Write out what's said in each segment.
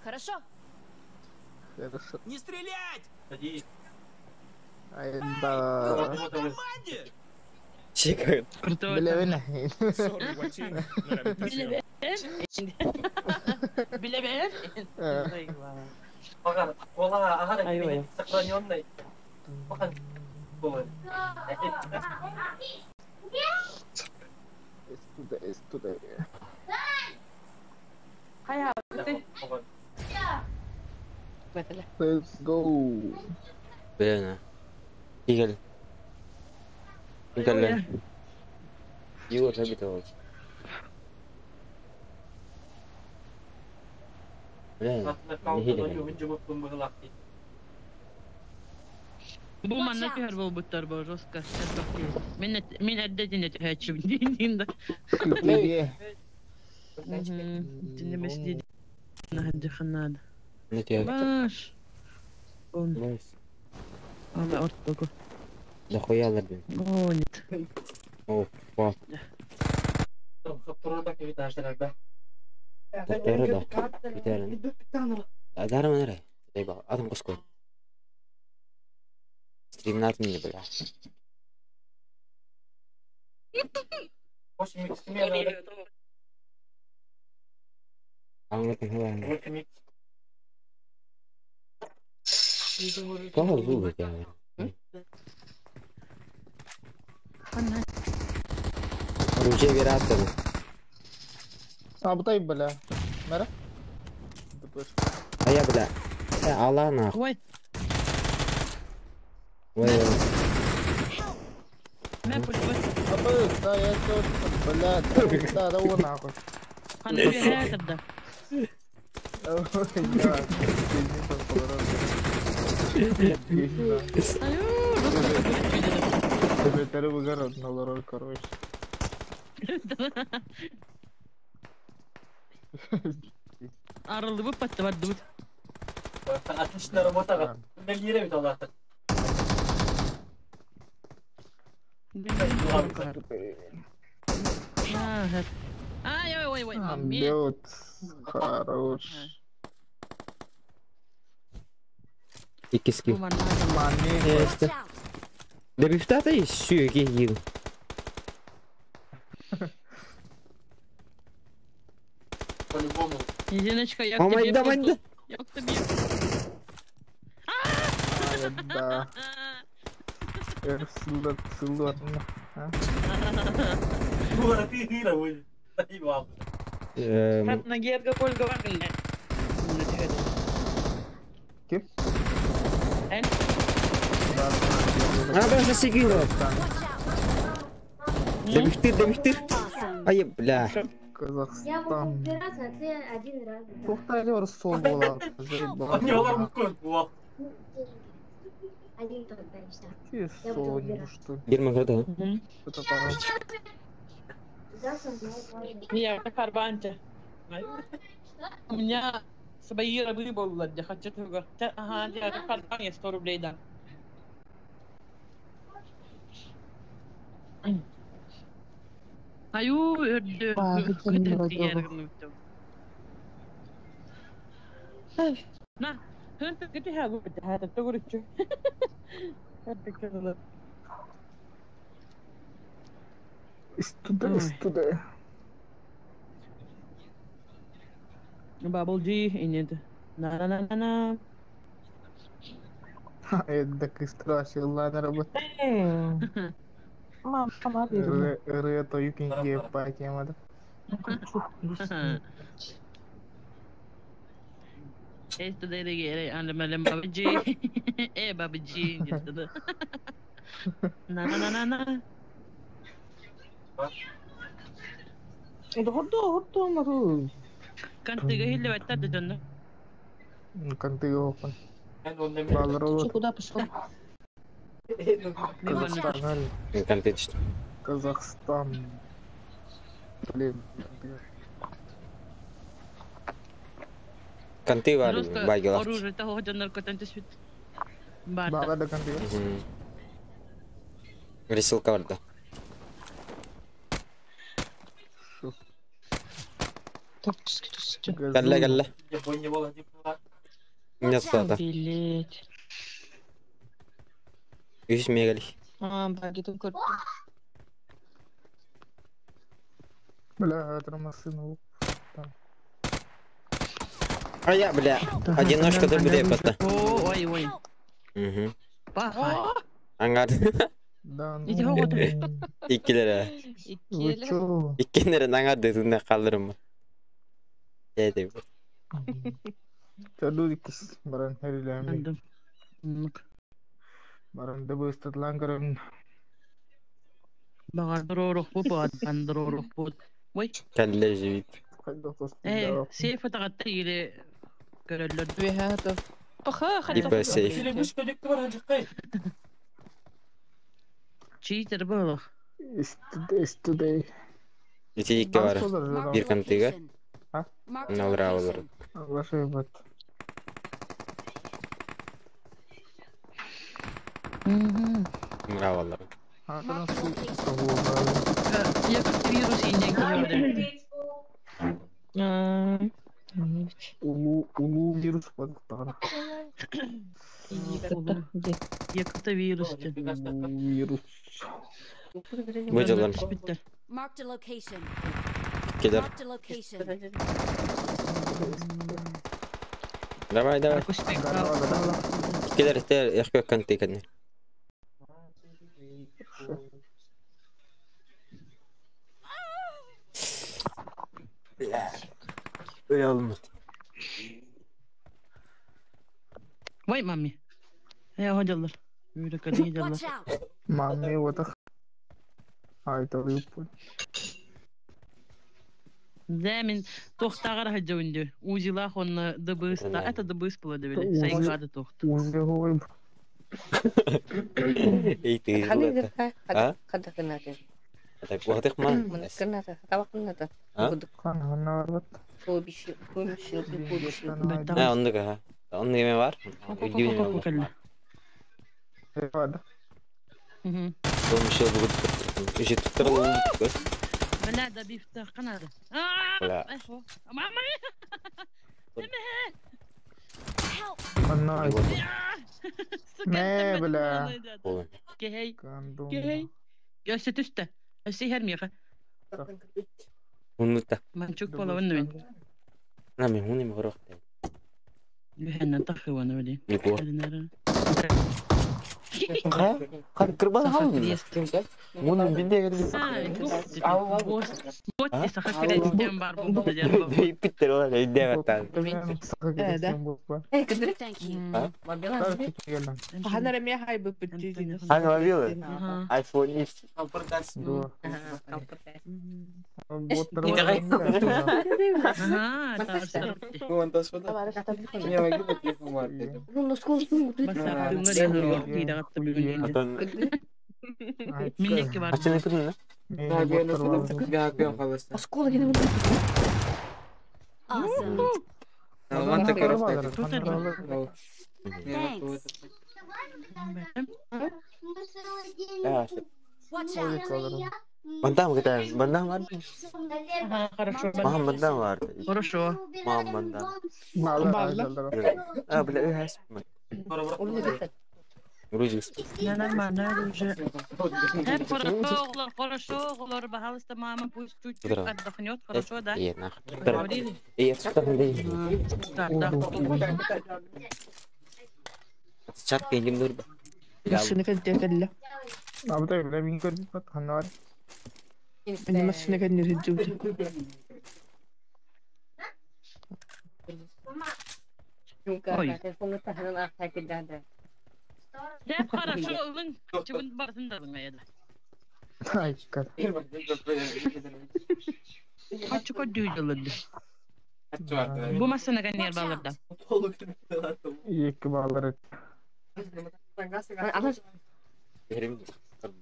Хорошо. Хорошо. Не стрелять! Садись. Ай, да. В команде! Чекают. Крутой. Бля, бля. Sorry, guachín. No era mi intención. Билебен. Ага, кола, ага, Ай, ой. сохраненный. Ага, кола. Туда, туда. Хайа, Ага. бэтэлэ. Let's go. Бля, на. Игорь. Игорь. Егор забитывал. Бля, не Бу манна түһэр буолбуттар бу жестко. Мин мин эрдэтин этиһээччим диин да. Где? Тинемес надо. Не тебе. Баш. Он, Найс. он ортого. Дохуя лабин. О, нет. О, фак. Дара манара. Дай адам коско. Стримнат мне, бля. Кого зубы я? Оружие вератор. А, бутай, бля. Мэра? А я, бля. Алла нахуй. Ой, Ой, мэ пульбут. Да, я тут, бля, да, да, вон нахуй. Ханна биһээ да. Аю, Короче. Арылдыбыт патты бардыбыт. Отличная работа. Ай, ой, ой, ой, Бьет. Хорош. Икиски. Мани. Да бифтата еще гигил. По-любому. Зиночка, я к тебе приду. Я к тебе. Да. Кип? А, даже сигило. Да бифтыр, да бифтыр. Ай, бля. Казахстан. Я буду убираться, а ты один раз. Повторер сол была. Один только и все. Какие соло, что ли? Герман, да? Что-то там. Я как арбанте. У меня свои рабы были, я хочу только. Ага, я как арбан, я 100 рублей дам. Аю, өрдө. На, хөнтө кити хагу хата тогурчу. Туда, туда. Bubble G инет. На на на на на. Это так и страшно, ладно, работа. Мама, Ретро юкинге патиямада. Esto de regere anda malem Baba G. Eh Baba G. На на на на на. Hordo, hordo, maru. Кантыга хилле баттады донно. Кантыга опан. Что, куда пошел? Казахстан. Кантыч. Казахстан. Блин. Канты бар байгилар. Оружие того донор котанты сүт. Бага да канты. Рисилка бар да. Тактически түстү. Кэллэ, кэллэ. Не сата. Билет. Үс мегали. А, багетин көрдүм. Бля, это машину. А я, бля. Одиночка тут бля, бата. Ой, ой. Угу. Баха. Ангар. Да, ну. Иди хоҕото. Иккилere. Вы Иккиэлэр. чё? Иккилere ангар дединне kalırım. Dedi. Чадудикис баран херилэми. Андым. Мк. Баран дыбыстатлан көрөн. Бағардыророх бу бандыророх бу. Ой. Кэллэ живит. Хайда Э, костундаа. сейф атаҕатта или көрөллөр. Үөһэ Паха, Типа сейф. Читер буолуох. Истудей. Ити икки бар. Marked Bir a kantыга. location. А? Marked a Налра олар. location. Оглашай бат. Мра олар. Marked a location. Якут вирус иннен киһиэдэ. Улуу улуу вирус баттаҕына. Якут вирус. Улуу вирус. Бу жылан. Marked a location. Иккилер. Marked a location. Давай, давай. Иккилер тер эхке канты кэнне. Бля. Ой, Ой, мамми. Я ходилар. Үүрэ кэлин Watch out! Мамми отах. Айта выпу. Да, мин тохтагар хаджаундю. Узилах он дыбыста. Это дыбыс было дебели. Сайгады тохт. Узи гой. Эй, ты. А? Так, вот их ман. А? А, оннук аха. Оннук эме бар. Үйдүүнү бар. Ол мүшел бүгүт Үші туттырыл. Бля, да бифта канада. Бля. Мама! Анна. Не, бля. Кehей. Кehей. Өссө түстэ. Өссө иһэр миэхэ. Унута. Манчук болабын мен. На мен хуни морохте. Үһэннэн тахыуана били. Нико. Кар кырбан хал. Муну билде Вот саха кредиттен бар бу деден. Питтер ола иде баттан. Thank you. Ханара ме хай бу пүттү. Аны мобилы? iPhone X. Миннекке бар. Ачыны күнү? Awesome. Thanks. Watch out! Бандам кете, бандам бар. Хорошо. Мам бандам бар. Хорошо. Мам бандам. А, бля, өс. Грузик. Да, нормально, уже. Хорошо, хорошо, пожалуйста, мама, пусть чуть-чуть отдохнет, хорошо, да? Е, нахуй. Договорились? Е, Так, да. Чат кенdim dur. Машина кэллэ. Абытай бля мин көрбүт ханнар. Ани машина кэннер хиджубут. Ой. Да, хорошо, ылың. Чүгүн барсын да ылың Ай, кат. Ачы көдүү. Бу машина кэннер балырда. Екі балдар.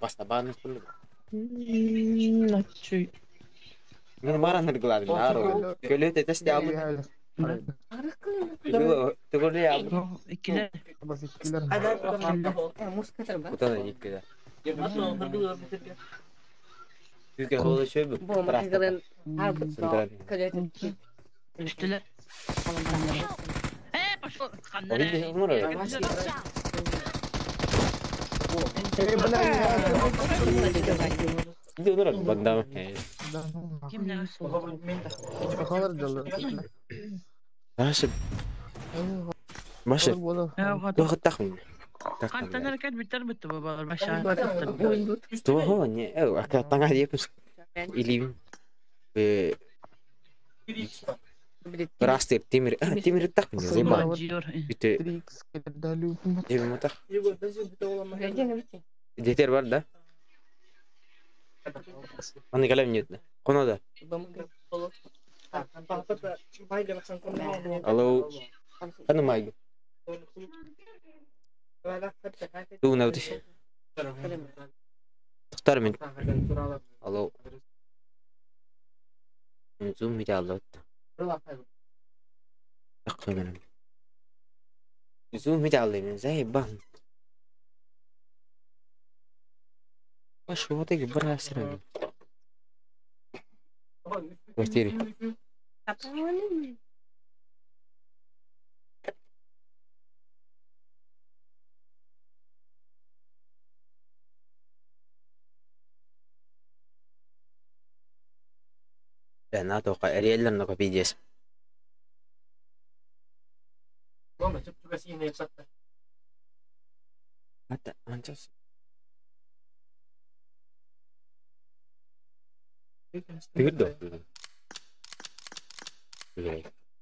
Баста баны күнү. Начуй. Мен баран ыргыладым, ары. Көлөт этесте абы. Түгүлү абы. Иккилер. Бас иккилер. Кутана иккилер. Күкө холы шөбү. Түстүлэр. Э, пошел. Види, умру. Э, бля, Иди умру, бандам. Кимнәр? Хабар дала. Маша, Маша, Туох тахмин. Хантан эркет биттер битти бабалар баша. Туох не, ака таңа диепс. Или Растеп темир, темир тахмин, зеба. Ите. Дебе матах. Детер бар да? Аны калам нет. Конода. Алло. Аны майгы. Ту наутиш. Тохтар мен. Алло. Зум мидалот. Таққымын. Зум мидаллы زي بان. واش هو ديك برا سرنا. كوارتيري. لأن أتوقع أريال لأنه بيجيس. حتى أنت تقدر.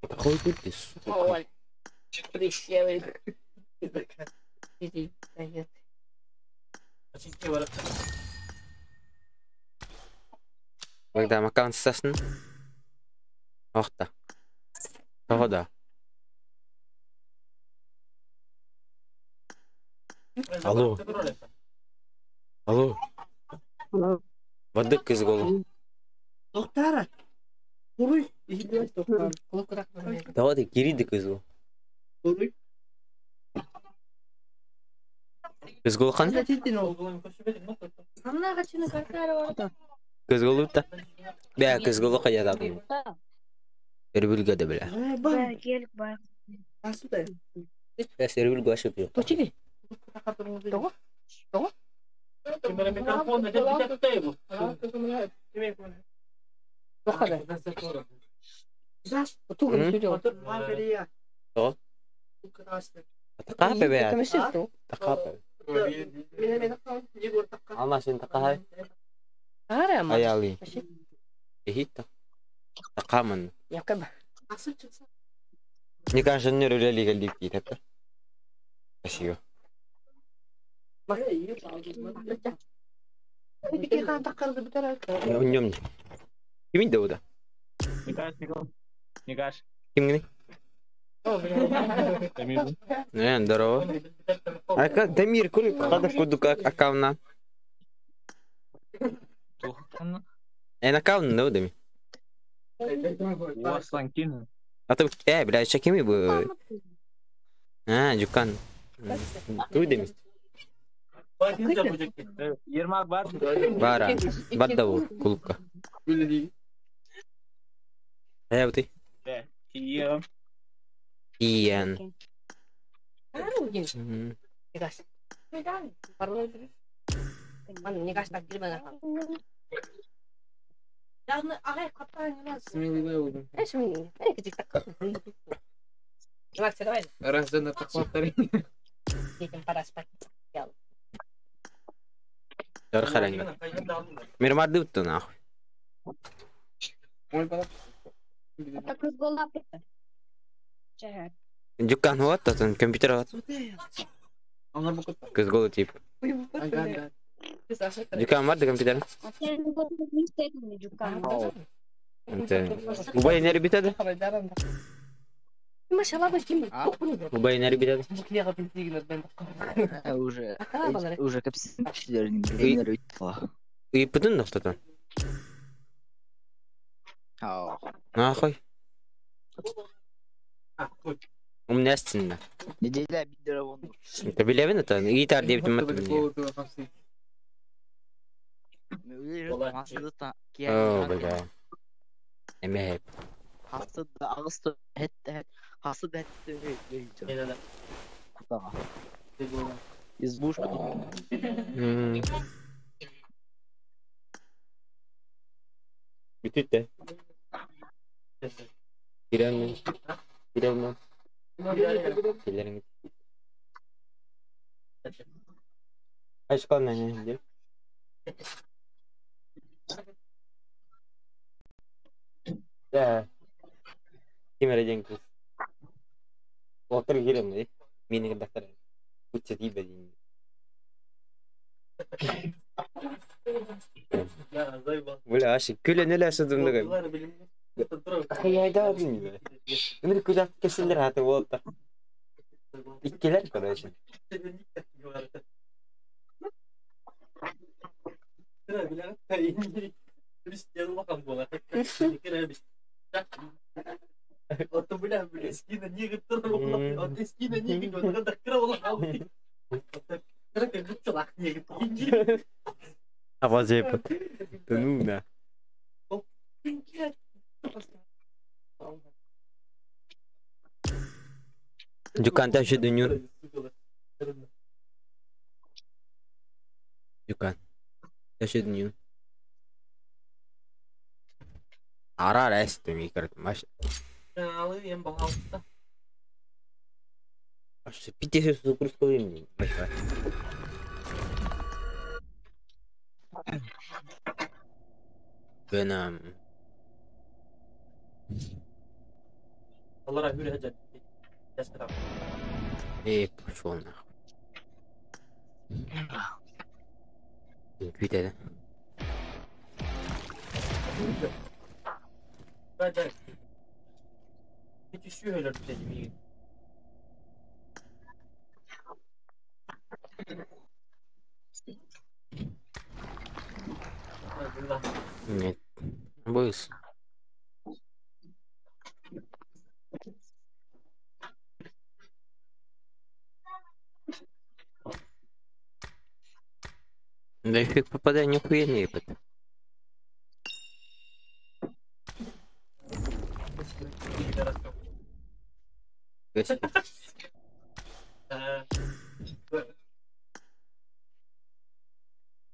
Какой ты, сука. Когда макан сасн. Охта. Тоғда. Алло. Алло. Вадык из головы. Доктора. Уруй. Давай кириди кызгол. Уруй. Кызгол хан? Кызгол утта. Бә кызгол кая да. Эрбүлгә дә белә. Бә сербүлгә ашып юк. تقابل بقى تقابل الله شن تقاهي أيالي إهيتا تقامن نيكان شن نرو لي قال لي كي تتا أشيو يوم كمين دودا Никаш, Никол. Никаш. Кимгини? Дамир. Не, здорово. А Дамир, кули када куду аккаунт? Эн аккаунт ну Дамир. Осланкин. А то, бля, еще кими бы. А, Жукан. Туй Дамир. Ермак бар. Бара. Баддаву, кулка. Э, ты. Иен. Иен. Мирмарды утtu нахуй. Дюкан вот, тон компьютер вот. Кызголу тип. Дюкан бар да компьютер? Убай нери битеді? Убай нери битеді? Уже уже кепсилерин Ыйпытын доктотон. Нахуй. У меня стена. Неделя бидера вон. Это билевин это? Гитар деп мат. О, бля. Эме. Хасты да ағысты хетте хасты да хетте кутаға. Избушка тут. Бүтүттэ. Кирәмен. Кирәмен. Килерин. Ашкан не Да. Ким эрэ диэн кыыс. Уолаттар киирэммит миэнэ кырдахтар кучча тиийбэт дии. Бля, аш күлэн элэ сыдымныгы. Ахаяйда дин. Өмір күләп кесилер хаты уолаттар. Иккилер, короче. Абазепа. Да ну на. Дюкан та дүнюр. Дюкан. Та дүнюр. Ара рәстім икірт. Маш. Аш питесе сукрус коyayım. Баш. Venom. Эй, пошел нахуй. Күйдеді. Нет. Быс. Да эффект попадания охуенный, ебать.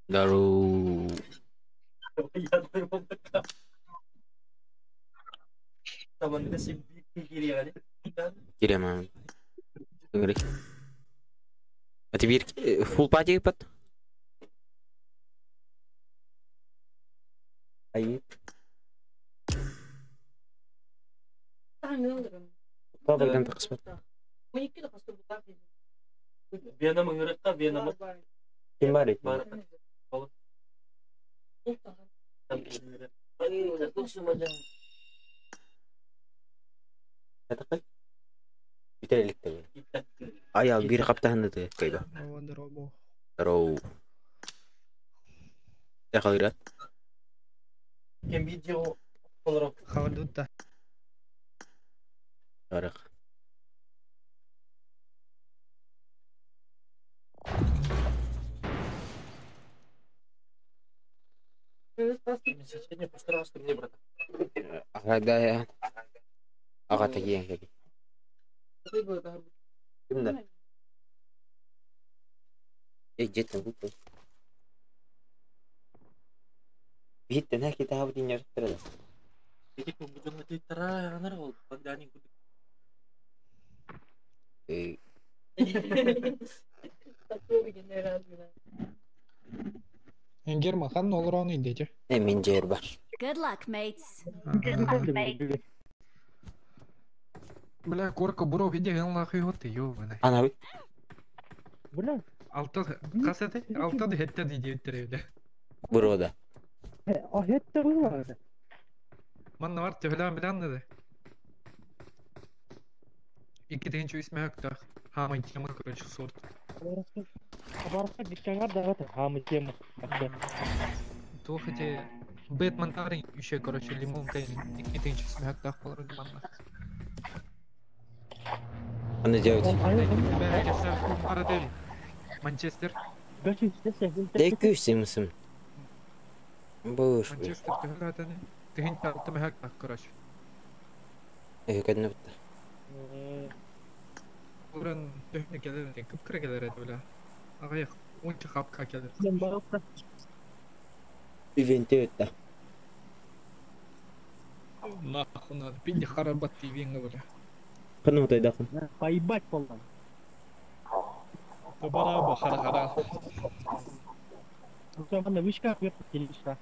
Здорово. Кирема. А теперь фул пати под? Ай. Бабадан тақсып. Ким бар екен? Атақай? Бүтер элек Аял бир каптаһынды ты кайба. Здорово. Тахалырат. Арах. Ага, ага, такие кеби. Кимде? Эй, жеттен куппу. Биттен хаки таабы дин ярыттырады. Эй. Герман хан олорон индечи. Э, мен жер бар. Good luck, mates. Бля, корка буров иде нахуй вот ты ёбаный. Ана би. Бля. Алта касаты, алта да хетте диде бля. Бурода. А хетте бар. Манна бар төһлән билән диде. Ике дигәнче үсмә хакта. Хамай тема, короче, сорт. Барса диккәнгәр дагы хамы тема. То хотя Бэтмен тары еще, короче, лимон кайын. Ике дигәнче үсмә хакта булыр манна. Аны делать. Манчестер. Дәкүс имсим. Буш. Манчестер төһләтәне. Тегин талтым хакта, короче. Өйкөннө бутта. Уран төһөнө келер эти, кыпкыра келер эти бля. Аҕыйах уонча хапка келер. Ивенте өттө. Нахуй надо. Пинди харабат ивенга бля. Ханна отайдакын. Поебать полный. Табара хара хара. Манна вышка кверху телешка.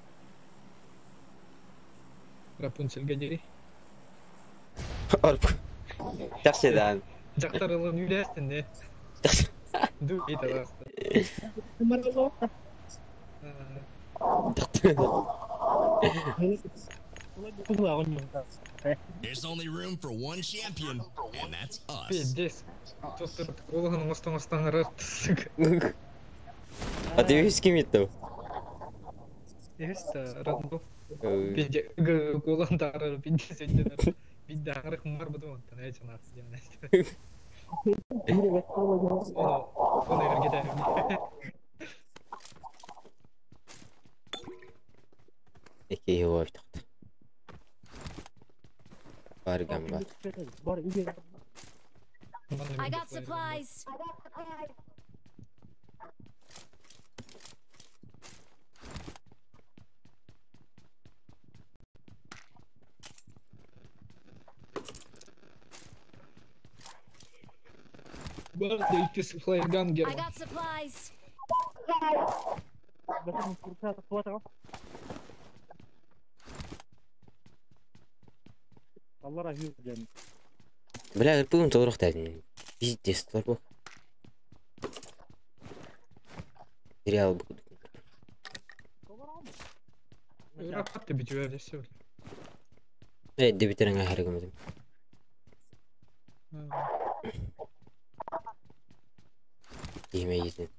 Рапунцельга дери. Орп. Жакшы Жактар ылын үйләстин не. Ду ит аласты. There's only room for one champion, and that's us. Пиздец. Тостыр колыгын оңостон останар сука. А ты видишь, с кем это? Есть рандом. Пизде колыгын таарар пиздец өйдөнөр. Бидде аңырык мар буду онтон эч анасы диэн. Ону ону эргетер. Эки его ойтакты. Бар гамба. I got supplies. Бар да икки флайган I герман. got supplies. Allah rahmet eylesin. Бля, бүгүн толурук дедим. Пиздец, толурук. Сериал буду. Рапатты бүтүбөр десе. Э, дебитерин ахыргымдым. Ийме ийдин.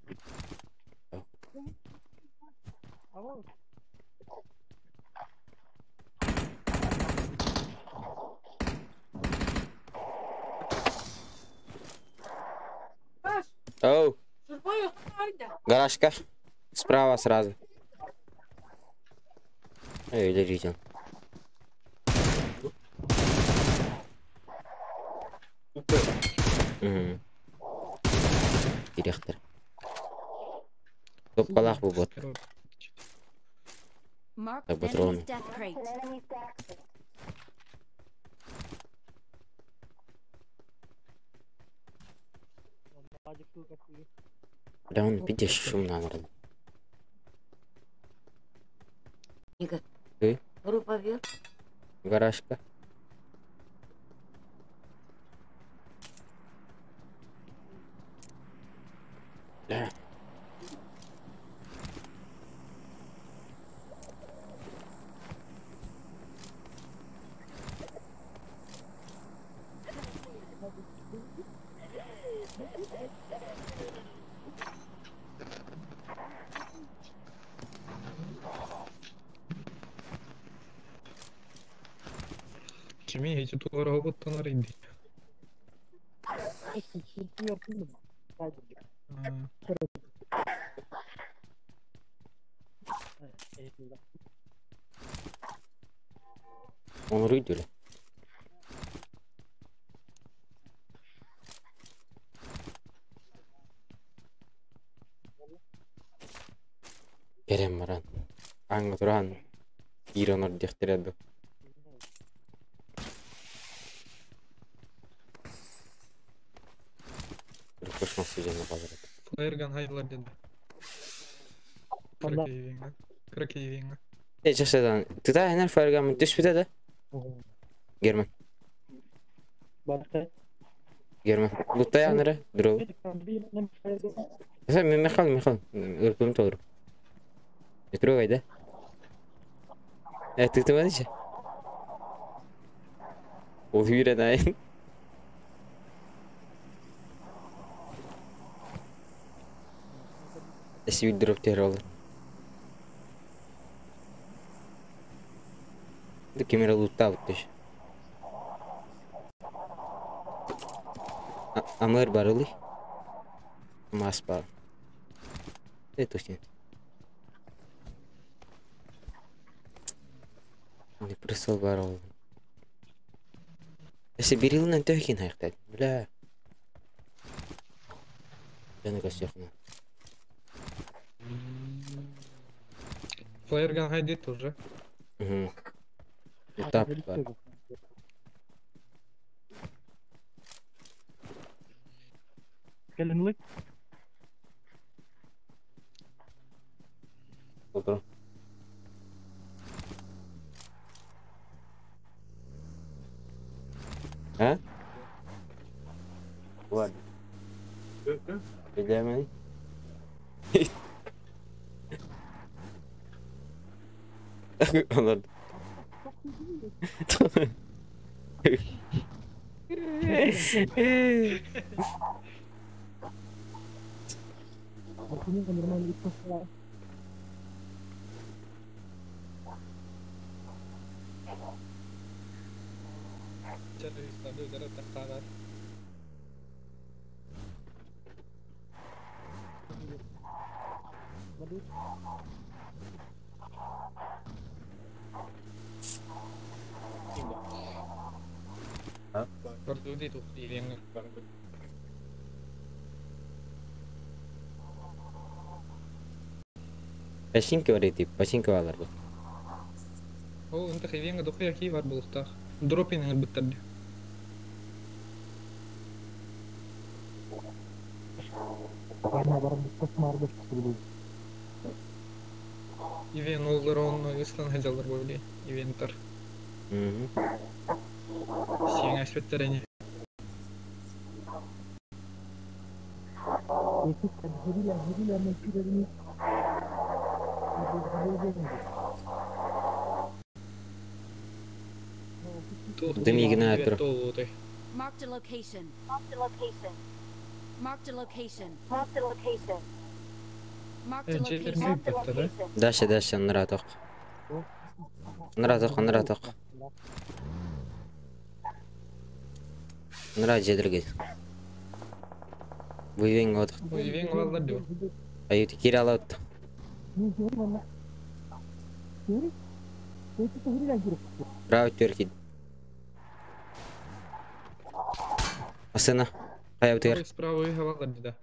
Оу, гаражка. Справа сразу. Эй, лежите. Угу. Директор. Топ калах бу бот. Mark Так, enemy's патроны. death crate. Бля, он пиздец шумно народ. Ты? Группа вверх. Гаражка. Бля. Кими эти туара боттанар инди. Он рыдюля. Керем маран. Аңга туран. Иронор дехтереду. Кошмас жана базарат. Флайерган хайлар деди. Кракеевинга. Кракеевинга. Э, жашадан. Тыта энер фаргамын түшпүтэ да? Герман. Герман. Луттай аныры. Дуру. Сен мен Михаил, Михаил. Өрпөм толур. Не трогай, да? Э, ты ты ваныча? Ол үйрен айын. Эси дроп тер олар. Ды камера лутта буттыш. Амыр барылы. Мас бар. Это точно. Не присыл бар ол. Если берилынан төһкин хайықтайды. Бля. Жаны көстөкна. Флайерган хайдит уже. Угу. Этап бар. Кэлинлик. Отыр. А? Ладно. Билемей. Олар. Починки бар эти, починки алар бу. О, انت خيفين دخيا كي var булуктах. Дропинг биттерди. Ивен олдер он ыстан хажалар боли. Ивентер. Сиң әспеттерени. Дым егіне тұр. Marked a location. Marked a location. Marked a location. Marked a location. Marked a location. Дальше, дальше, нұратық. Нұратық, нұратық. Нұра жедірге. Буйвен одық. Буйвен алар диyor. Аюты кире алады. Браво түрки. Асына. Кая бутер. Справа алар да.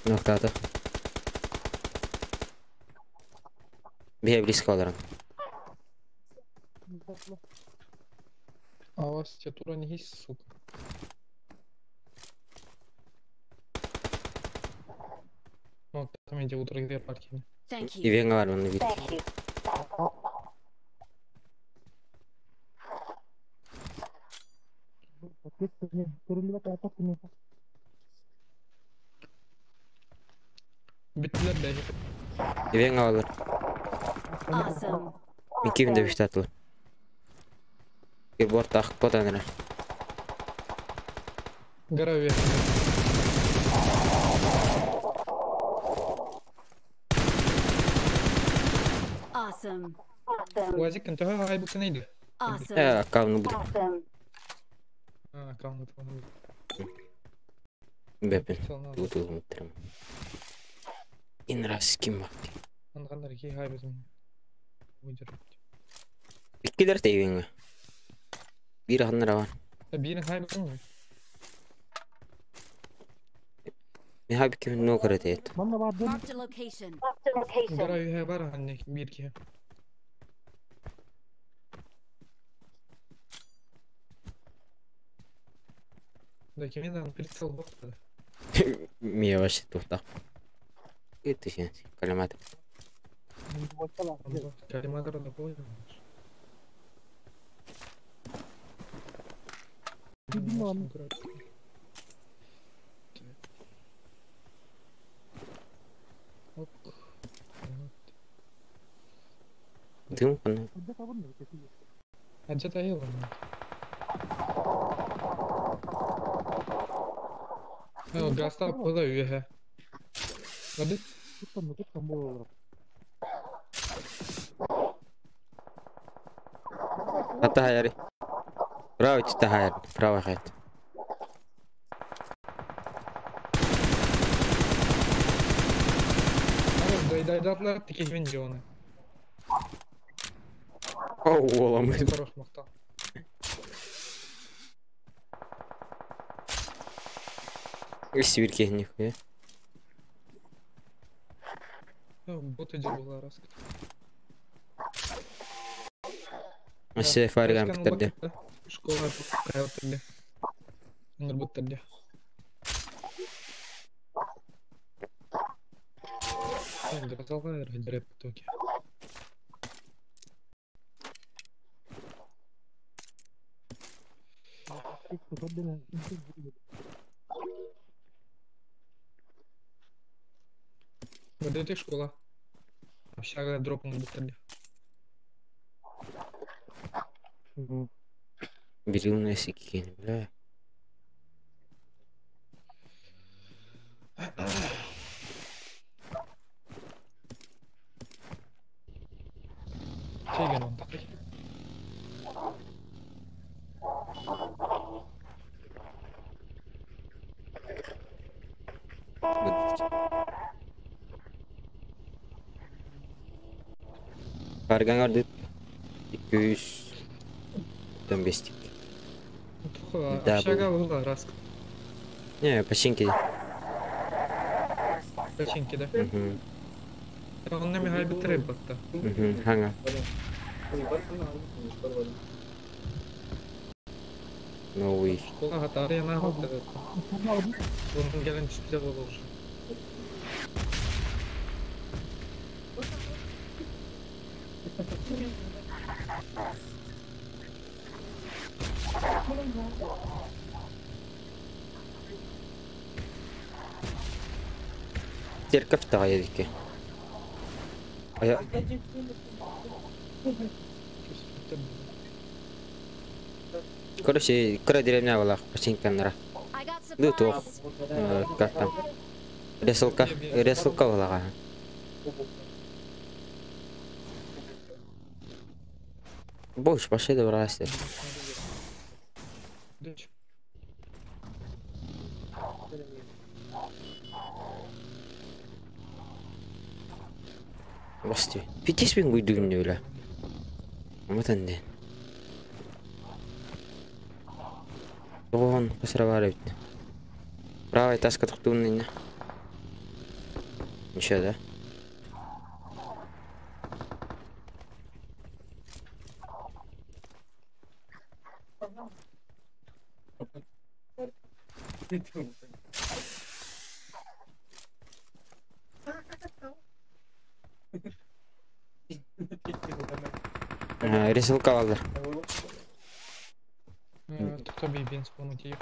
Ноктаты. Бе близко аларым. А у вас тура не есть, сука. Ну, там иди утро где парки. Ивен бар оны бит. Биттилер да. Ивен алар. Awesome. Мен кимде биштатылар. Бир борт акып ботаныр. Гора вверх. Awesome. Уазик انت هاي بكنيدي. Awesome. Э, аккаунт бут. А, аккаунт. Бепен. Туту мутрам. Инрас ким бак. Ангандар ки хай бизим. Выдержать. Иккилер тейвенге. Бир ханнара бар. Бирин хай бизим. Мен хай биким но каратет. Marked a location. Marked a location. Гора вверх бар анне бир ки. Да кимден прицел бокта. Мия вообще тухта. Это сен калимат. Калиматор да понял. Дым кана. Аджата ел. Ну, гаста пода үйе. Воды? Ата хайари. Браво чита хайар. Браво хайт. Дай дай датлар тики мен жона. Оу, оламы. Хорош махтал. Сибирке нихуя. Боты дебула раз. Ase фарган биттерде. Школа кайотырды. Ыңыр буттырды. Дразалга реп токи. Вот это школа. Общага дропнул буттырды. Билюнная сикин, бля. Чеген он такой. Фарган ордut. 200 15. Да, Общага была раз. Не, починки. Починки, да? Угу. Он нами гайбы требатта. Угу, ханга. Новый. Школа гатар я нахуй. Он гелен түспүтэ болу уже. Церковь тағайдыки. Ая. Короче, кыра деревня была, починканнара. Ну то, как там? Ресалка, ресалка была. Бош, пошли добрался. Басты. Питеспен гүйдүгүн бля. Аматан ден. Тоғын қысыра бар бит. Правый таска тоқтуын не. Ничего, да? Рисылка алды. Кто бейбен спонуть ее?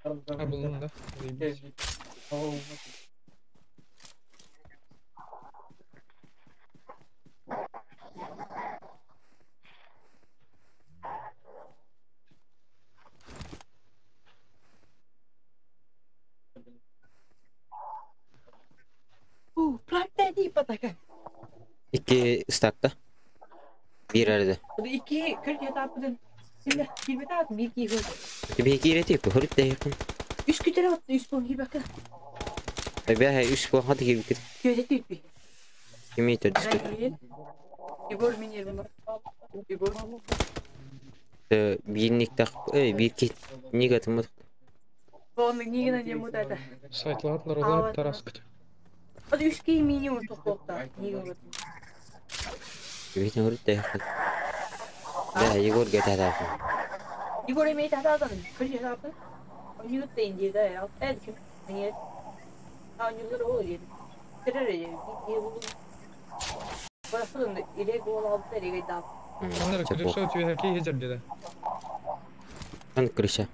А, был, да? Заебись. İki ıstakta. Bir arada. İki kırk yedi Bir iki Bir iki iletip hırıp da yakın. Üç kütüre attı üç puan gibi bakın. Be üç puan hadi gibi git. Gözeti bir. Kimi itirdi? Igor min Igor. Bir niktak, bir iki nigatımı. Onu nigina не мутата. Сайтлатлар улар тараскыт. Hadi üç ki minimum tokokta. Nigina. Bir hırıp da yakın. Да, Егор говорит, Егор имеет атадан. Kırk yedi Oyuncu da indirdi ya. Evet kim? Niye? Oyuncular o yedi. Terör diye buldum. Burası da ile gol aldı ile daha. Аннары крыша у тебя какие хеджер Ан крыша.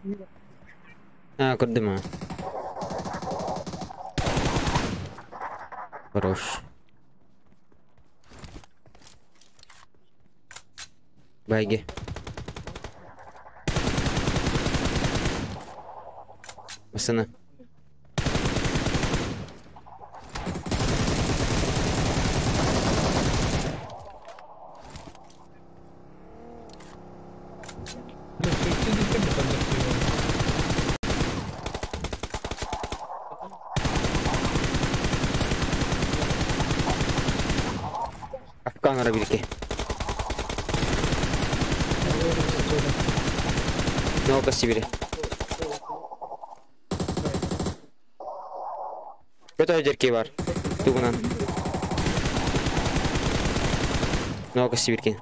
А, көрдім а. Хорош. Байге. Машина. Капкан арабилки. Нолка Сибири. Көтө жерки бар. Тугунан. Нолка Сибирки.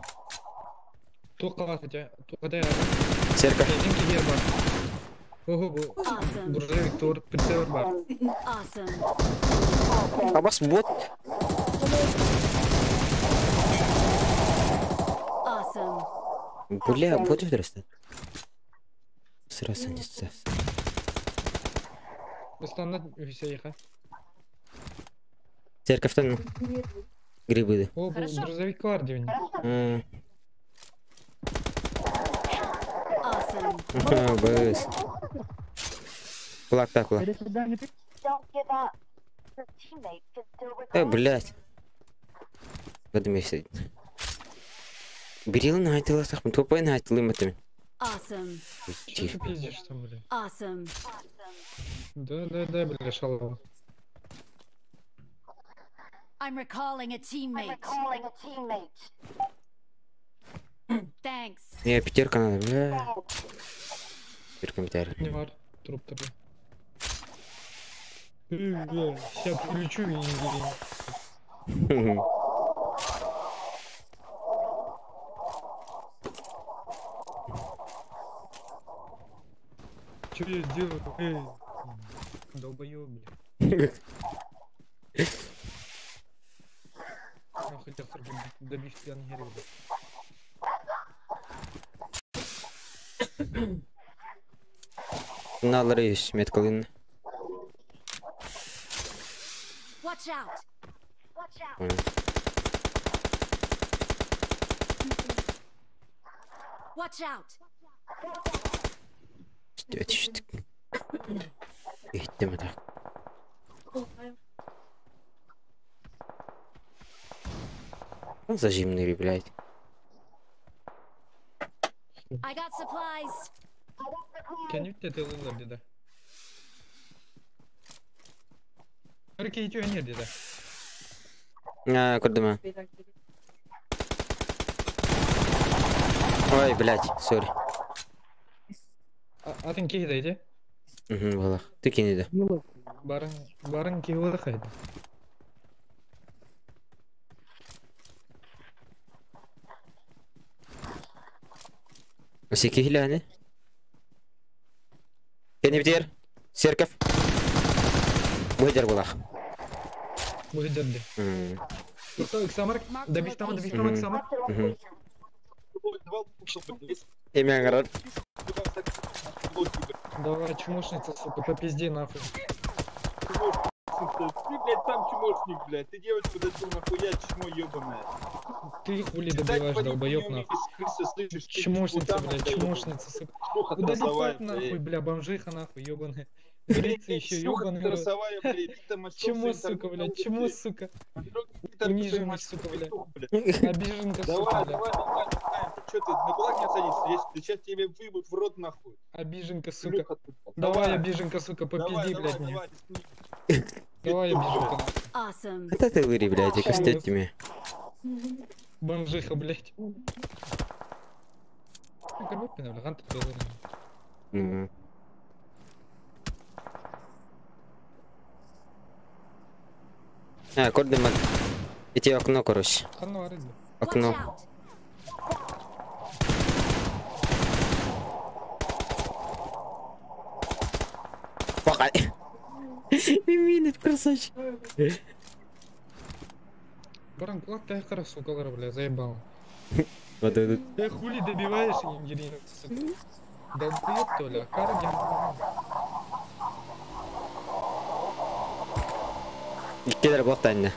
Церковь. Грузовик тур, прицел бар. Абас бот. Бля, бот вырастет. Сразу не сразу. Церковь-то грибы. О, грузовик бар дивин. Быс. Кулак так, кулак. Блядь. В этом месте. Берил на айтылах, тупой на айтылым это. Что ты пиздишь там, блядь? Да, да, да, бля, шалава. I'm recalling a teammate. Thanks. Не, пятерка надо, бля. Пятерка металл. Не вар, труп тобой. Бля, сейчас прилечу и не бери. Че я сделал? Эй, долбоёб, бля. Нахуй тебя добив тебя на гере, бля. Налары есть меткалын. Watch out. Watch out. Иттем так. Зажимный, блядь. I got supplies. Кенюк те тылылар деди. Өрке итүү өнер деди. А, көрдүм. Ой, блядь, сори. Атын кейди эти? Угу, балах. Ты кенеди. Барын, барын кейди кайда. Секи хиляне. Кенебдер, церковь. Выдер была. Выдер. Добив там, Имя город. Давай, чмошница, сука, по пизде нахуй. Ты, блядь, сам чмошник, блядь. Ты девочку дочел нахуя, чмо ебаная. Ты хули добиваешь, долбоёб, нахуй. Чмошница, блядь, чмошница, сука. Удали пап, нахуй, бля, бомжиха, нахуй, ебаная. Грица еще, ебаный. Чмо, сука, блядь, чмо, сука. Униженный, сука, блядь. Обиженка, сука, блядь. Давай, давай, ты что, ты на кулак не садишься? Сейчас тебе выебут в рот, нахуй. Обиженка, сука. Давай, обиженка, сука, попизди, блядь, мне. Давай, обиженка. Это ты выри, блядь, и костять тебе. Бомжиха, блядь. А, көрдүм. Эти окно, короче. Окно. Пока. Миминов, красавчик. Баран, кулак ты хорошо, сука, бля, заебал. Вот этот. Ты хули добиваешь, Евгений, сука. Долбоёб, то ли, а кара. Иккилер блоктанна.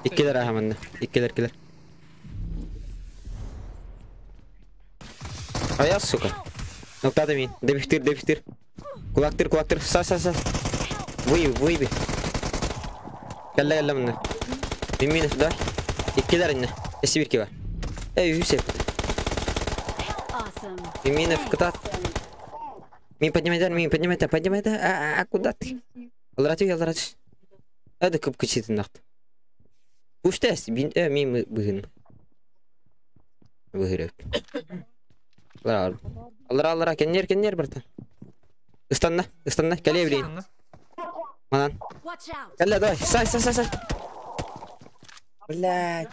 Иккилер ахаманна. Иккилер килер. А я, сука. Ноктады мин. Дебихтир, дебихтир. Кулактыр, кулактыр. Са, са, са. Выеби, выеби. Кэллэ, кэллэ манна. Мимин да. Иккилер инне. Эси бир киба. Эй, үсеп. Миминов кытат. Мин поднимай, мин поднимай, поднимай, а, а, куда ты? Алраты, алраты. Это кып-кычытын нахт. Пуштас, бин, мин быгын. Быгырык. Алра, алра, алра, кеннер, кеннер, братан. Ыстанна, ыстанна, кэле блин. Манан. Кэллэ, давай, сай, сай, сай, сай. Блядь.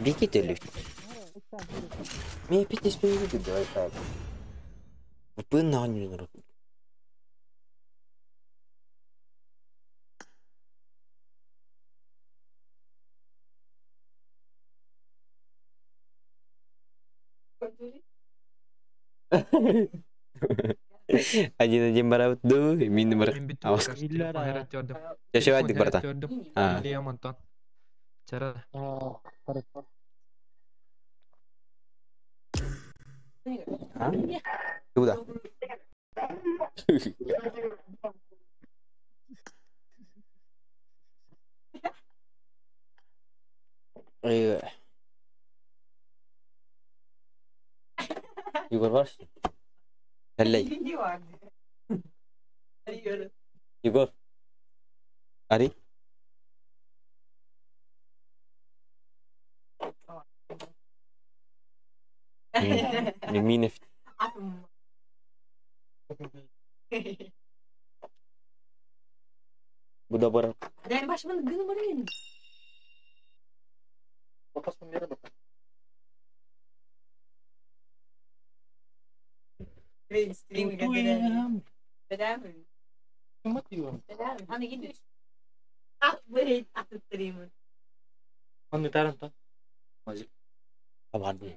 Беги ты, Люк. Мне опять не спели, давай так. Пына не народ. Один-один барабыт ду, мин бар. Жашыбайдык барта. Илья Антон. Чара. Куда? Егор var. Helley. Егор. Ари. Миминев. Bu da бар. Ben başımın gını var Абардын.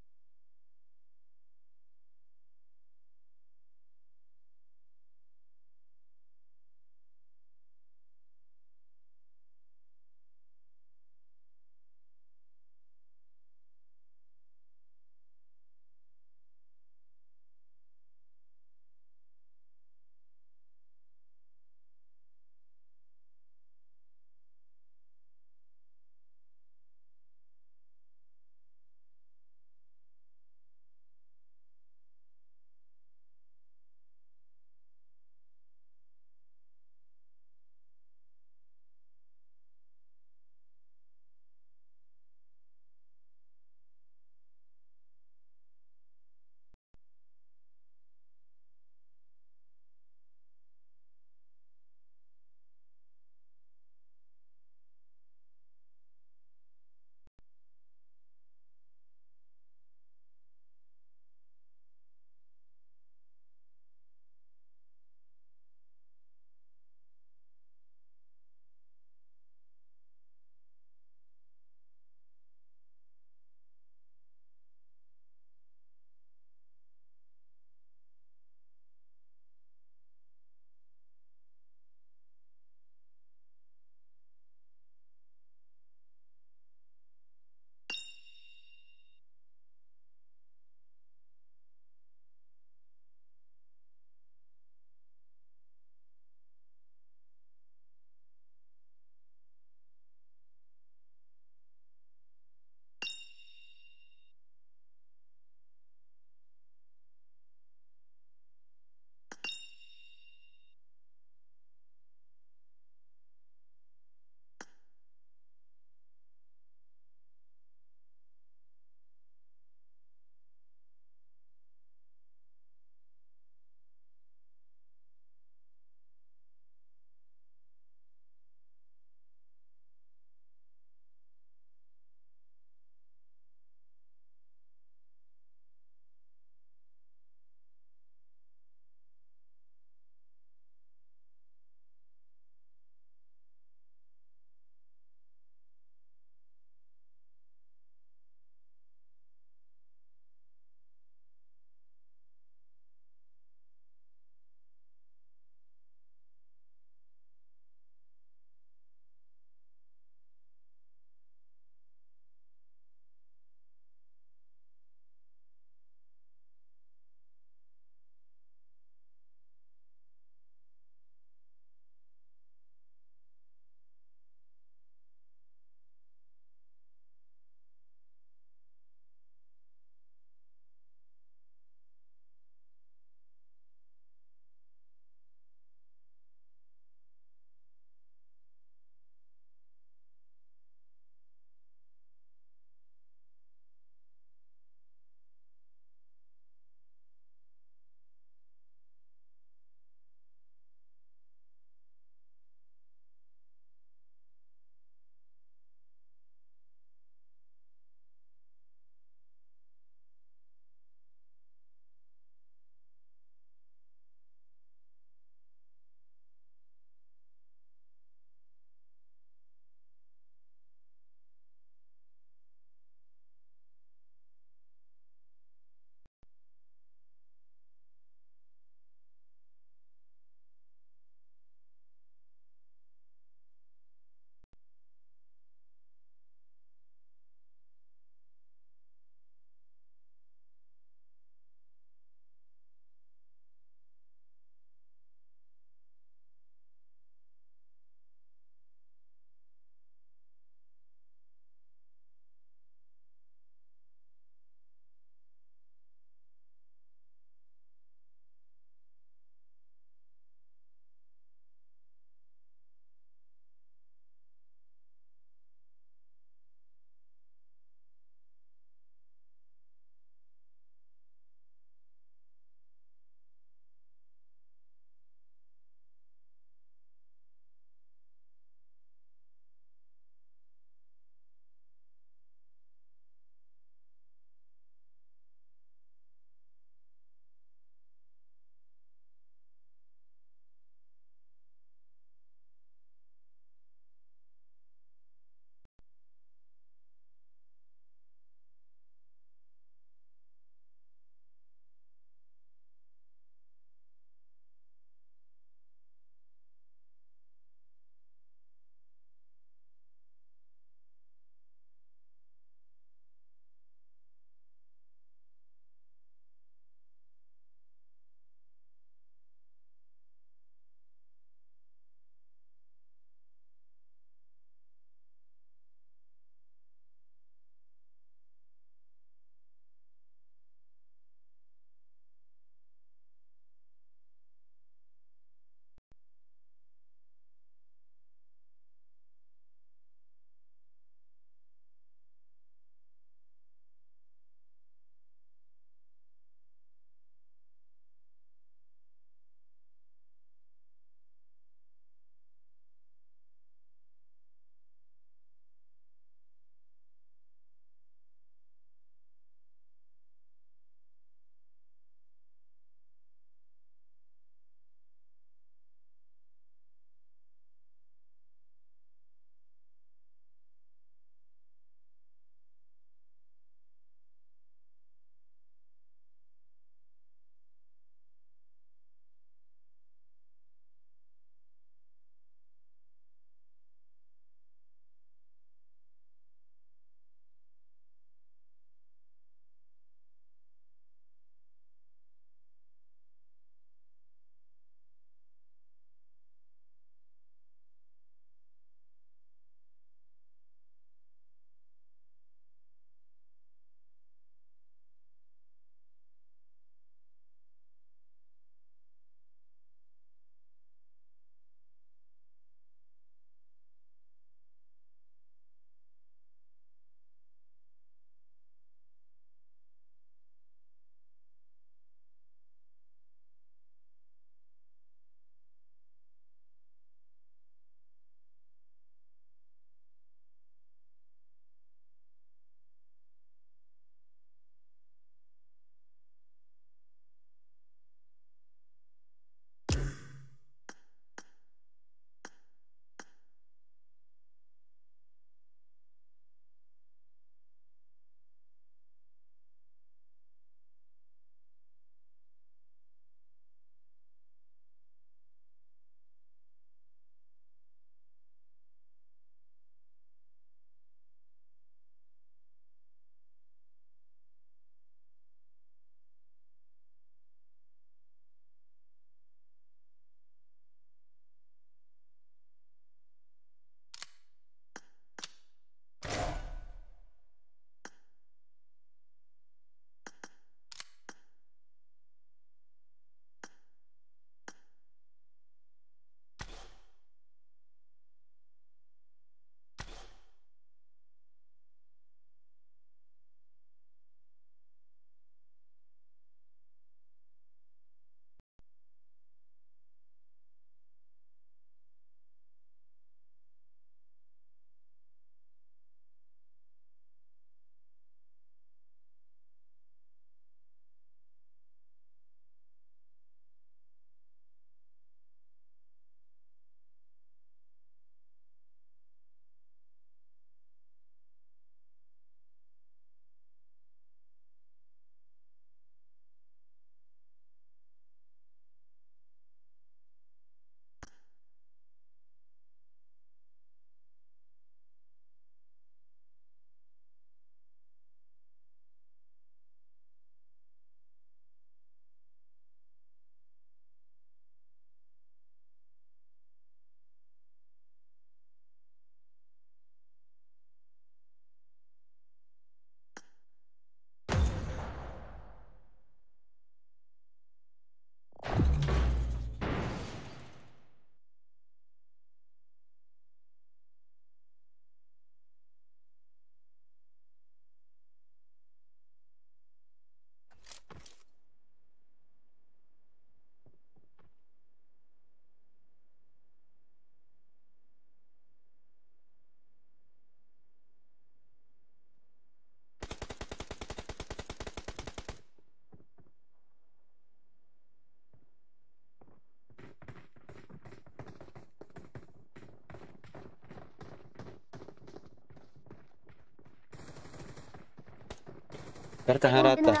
Карта харата.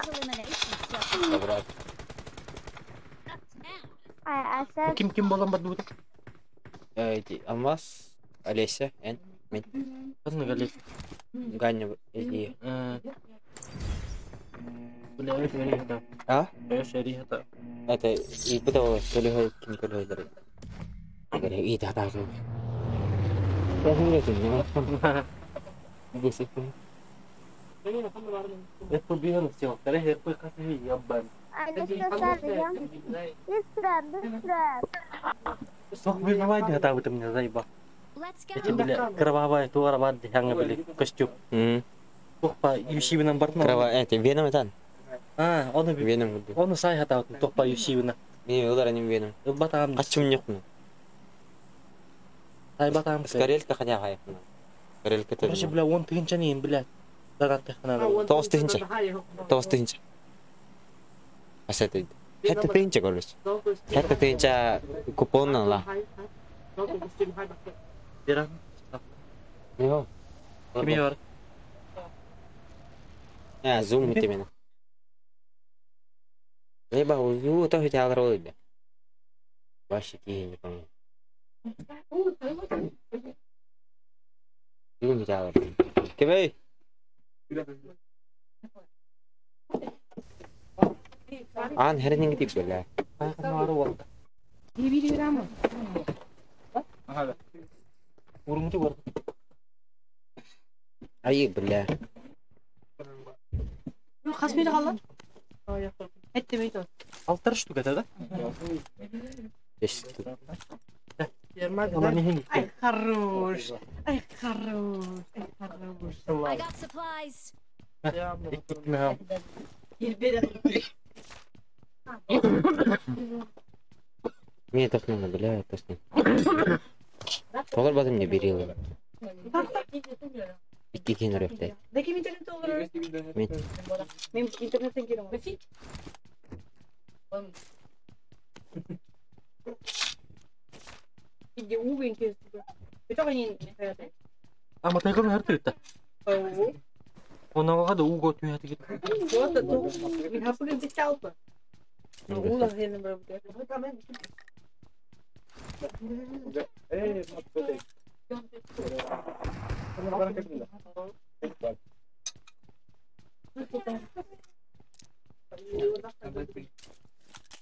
Добра. Ким ким болан бардыбыт? Эти Алмаз, Олеся, Эн, Мен. Ханна галет. Ганя, иди. Бля, это. А? Это. Это и потом көлөһөй ким көлөһөйдөр. И да да. Я не знаю. Десять. Это бьён всё. Короче, какой косой ебан. Быстро, быстро. Сох выбивать готовы ты меня заебал. Эти, бля, кровавая туара барды, ханга, бля, костюм. Тохпа, юшибина бартна. Крова, это веном это? А, он веном. Он сай хатау, тохпа юшибина. Не, удар не веном. Батам. Костюм нет. Ай батам. Скорелька хотя хай. Скорелька это. Короче, бля, он тынчанин, бля. 9 тыһынча. 9 тыһынча. Аса это. 7 тыһынча короче. 7 тыһынча купон ла. Биран. Йо. Кими бар? А, зум именно. Либо узу то хотя роль. Вообще не помню. Зум хотя Кебей. Ан хернинг тип бля. Ага. Урумчу бар. Ай бля. Хас мени қалды? Әттемейді. Алтар штука это, да? Десять. Ай, хорош. Ай, хорош. Ай, хорош. I got supplies. Мне так надо, бля, это с ним. Олар базым не берил. Икки кен рөфтә. Дәкем интернет олар. Мен. Мен интернеттен келем. Иди угын кез. А матайгын хәртүтә. Онага да уго түйәтә кит. Вот то. Мин хапыгын бит алпы. Ула хенем бер.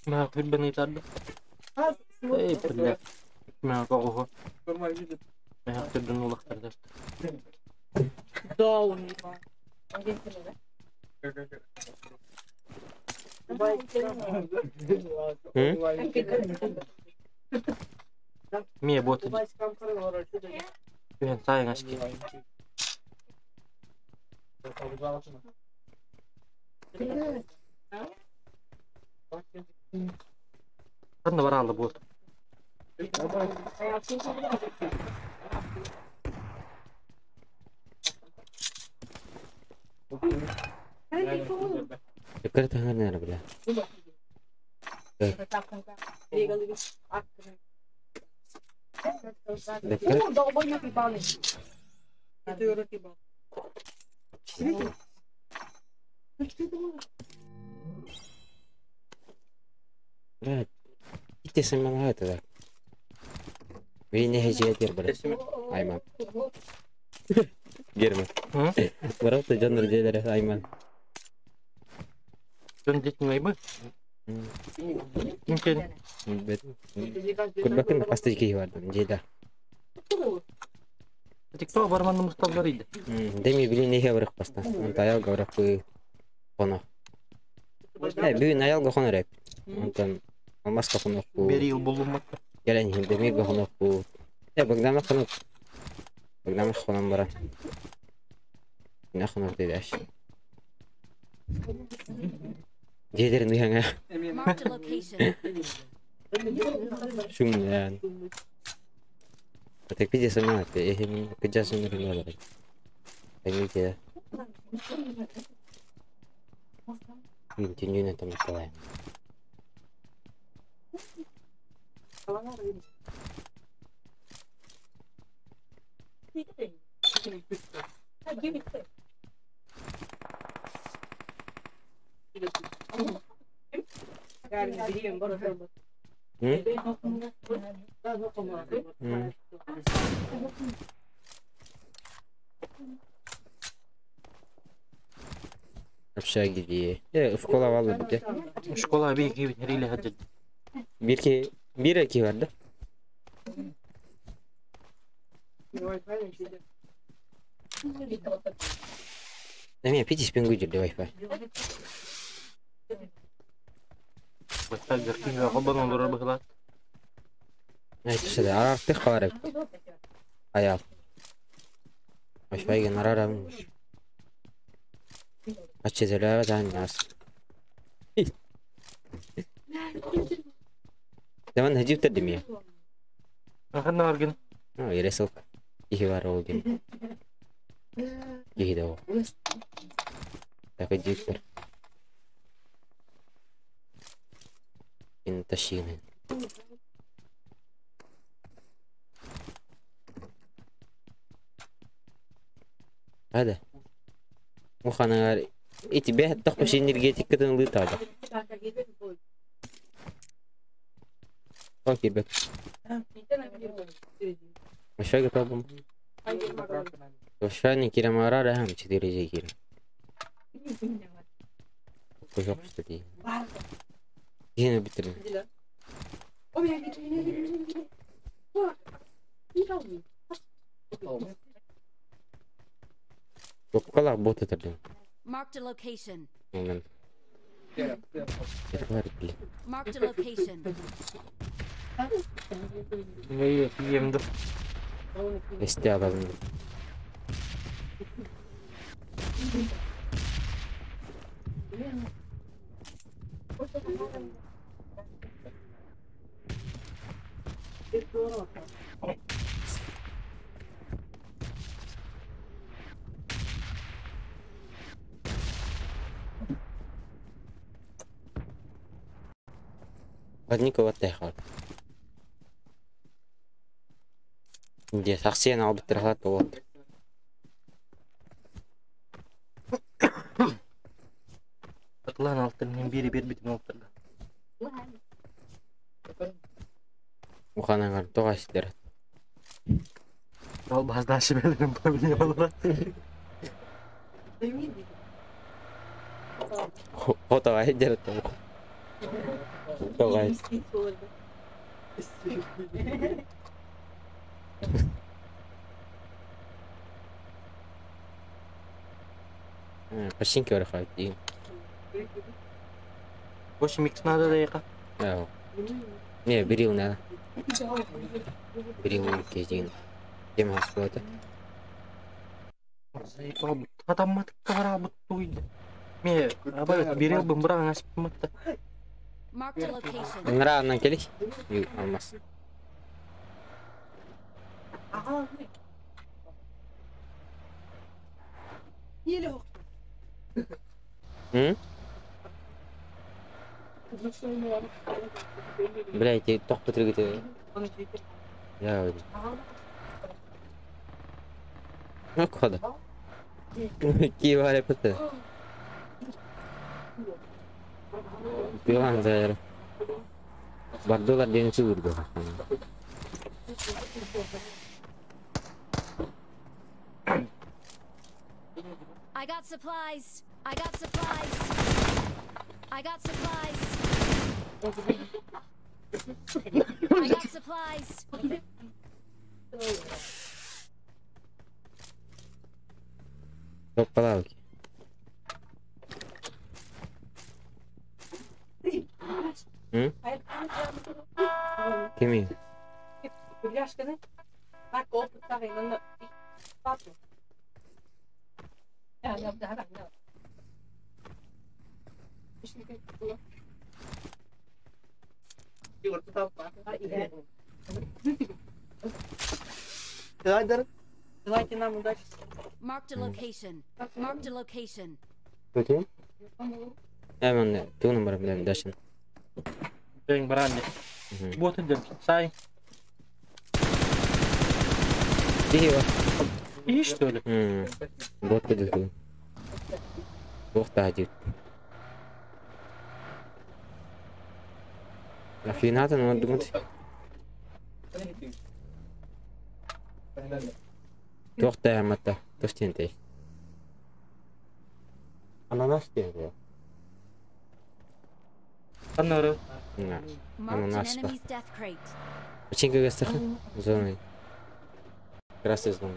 Ма күрбән итәлде. Эй, бля. Ма кого. Ма күрбән улактырды. Даун. Мие бот. Күрен сайын ашки. Ханна бар алды бот. Диккәт һәңгәр бля. Диккәт. Бля, ите сен это да. Вине хеҗе бля. Айман. Герман. Барап та жонор жээлер Айман. Жон детин айбы? Ким Күрбәкин пасты ки бардым жеда. Тикто барманны мусталлар иде. Деми билин нехе барык паста. Онта аял гаврак коно. Э, бүгүн аялга хонор эп. Онтон маска хонок бу. Бери ел болумат. Келен хим демир хонок бу. Э, Богдана хонок. Богдана хонон бара. Не хонок деди аш. Жедерин уяңа. Marked a location. Шумлян. Так пиздец сама, ты пиздец не надо. Поймите. Мин там Николай. Общаги дии. Школа валла бите. Школа bir iki heriyle hacı. Bir ki bir iki vardı. Эмиэ пити спингу дьирде Wi-Fi. Wi-Fi гэркин холбон олорор быһылаат. Айтышады, арартых калар эбит. Аял. Wi-Fi-ге нарарам. Ачы төлөбө даан нас. Заман хажиптер демия. Аханна аргин. А, ересок. Ихи бар ол дем. Ихи да ол. Так хажиптер. Ин ташигнен. Hadi. Муханагар ити бэһ тохпуш энергетикатын лытаада. Окей, бэк. Wi-Fi проблем. Wi-Fi не кирамара рахам 4 же кир. Кожок что ли? Дина битрин. Топкалар бот этэрдим. Marked a location. Онон. Это блин. Marked a location. Эй, иемді. Эсте алабын. Родникова тэхал. Где сахсен алып тұрғат болады. Атлан алтын бери бер битин алып тұрды. Уханаңар тоға сіздер. Ал базда ашып елдім проблема бар. Отаға едер Тоғай. Починки бар дейін. 8 микс надо да яка. Не, берил надо. Берил кездеген. Тема болады. Заебал, адаммат кара буттуйды. Ме, абай берил бымбыра аспыматта. Marked a location. Нрағынан келей. Алмас. М? Бля, эти тоқ бітіргіте. Я Ну, кода. Киев арепыты. Пилан заэр. Бардулар денчи урду. I got supplies. I got supplies. I got supplies. I got supplies. Топпалауки. М? Кими? Желайте нам удачи. Marked a location. Marked a location. Tutun? Hemen тугун бар билем дашын. Бен баранды. Вот идем. Сай. Тихо. И что ли? Вот куда. Бог та один. Афинатын оҥордугут? Туох да тус диэнтэй? Ананас диэн буо. Аннары. Ананас ба. Починка гастаха? Зоны. Красный зона.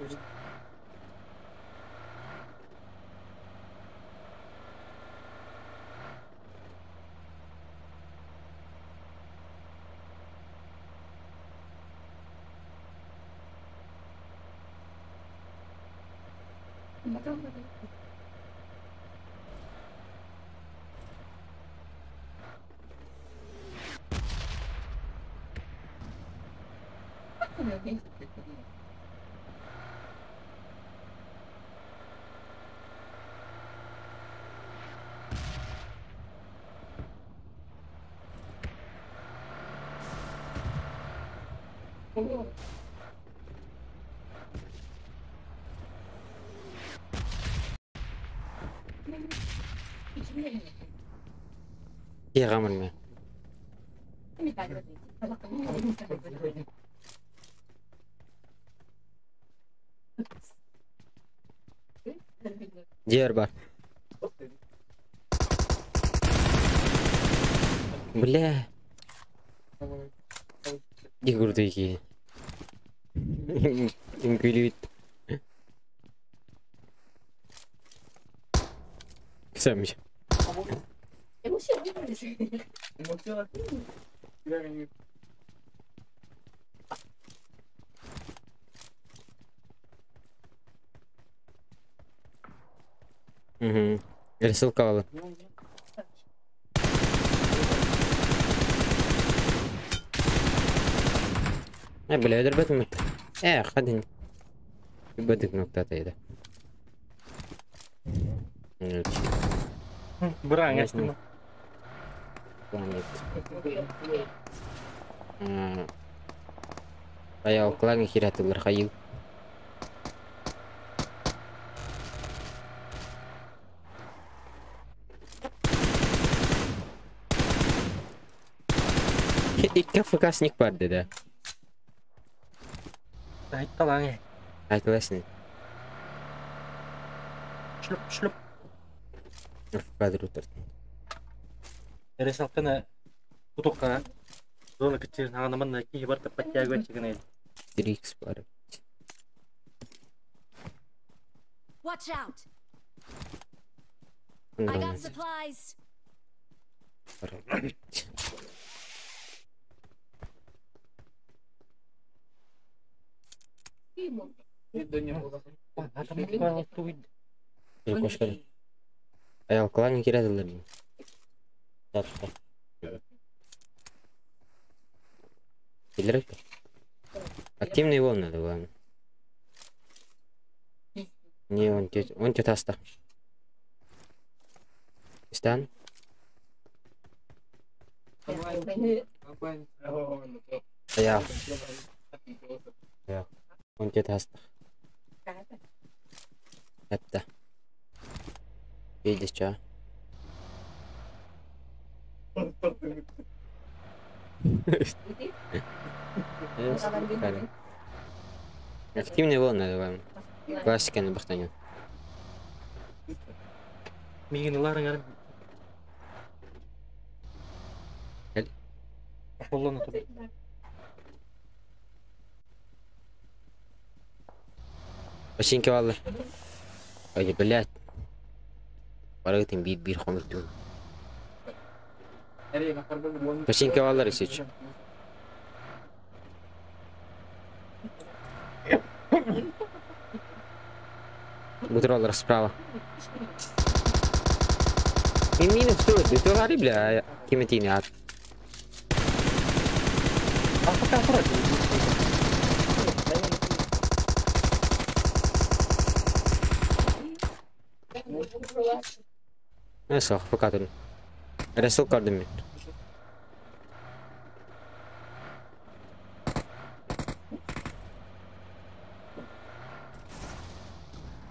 Киһи Дьиэр бар. Бля. Дигурдыки. Үҥкүүлүүт. Сэмми. Угу. Рисовкала. Бля, өлөрбөтүм. Хадин. Бөдүк ноктата еді. Быраң эстим. Аял клан хиратылар хайыл. Икки ФК-сник бар деді. Айтталаң. Айтыласың. Шлюп, шлюп. ФК дұрутырды. Ресалканы кутукка. Зона кичир анаман ки бар подтягивать чигене. 3x бар. Watch out! I got supplies. Аял клан киредилер. Билер Активный волны главное. Не, он тет аста. Стан. Аял. Он тет аста. Это. Видишь, что? Активный волны, главное. Классика на бахтаню. Мигин ларың Коллону туп. Починки валлар. Ой, блядь. Барагытын бир-бир хомуктун. Починки валлар исич. Бутроллер справа. И минус тут, ты говори, бля, кеметини ат. А пока вроде. Neyse, пока тут. Ресыл көрдüm мен.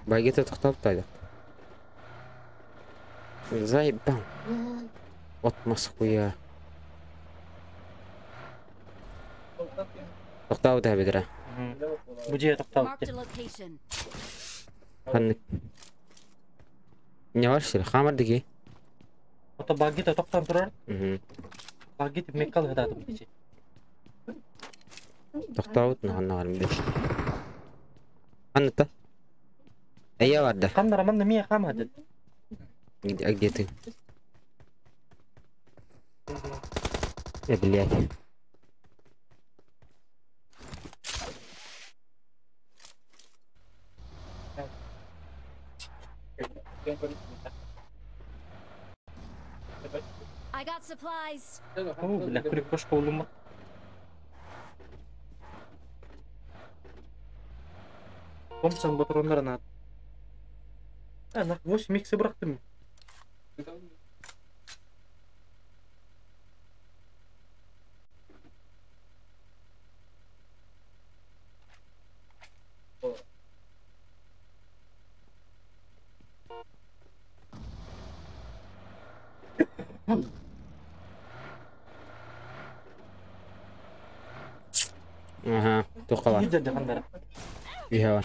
Багета тоқтап тайды. Заебал. Отмас хуя. Тохтообут эбитэрэ. Бу дьиэ тохтообут. Marked a location. Ханнык. Не бар сир, хамар дики. Ото баггита тохтоон турар. Баггит меккал хатаатым дичи. Тохтообут ханна барым бил. Ханныта? Эйя барда. Ханна раманна мия хам хадыт. Где ты? Блядь. I got supplies. О, бля, күрек кошка улума. Томпсон патроннарын ат. Ана, 8 миксы бырактым. Ага, тохала. Видя ханнара. Иха.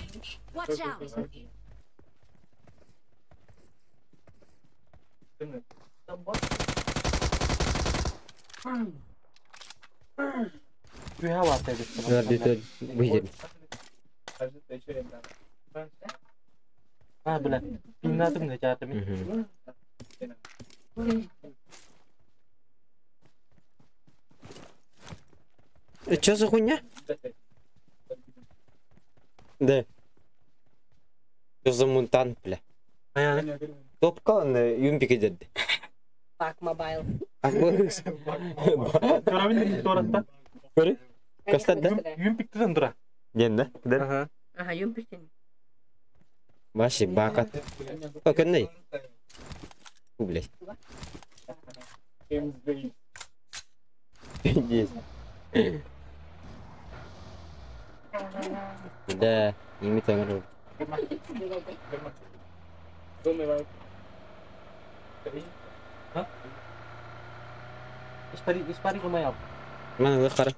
Watch out. Üha var tabi. Verdi быйды. А, бля, пиннатым да жаатым. Чё за хуйня? Да. Чё за мутант, бля? Топка он юмпик идет. Бак мобайл. Көрөбүн торатта. Көрө? Костада? Юмпиктен тура. Ден да? Ага. Ага, юмпиктен. Баши бакат. О, көнней. Фу, блядь. Пиздец. Да, ими там. Испари кумаял. Мана лыхара.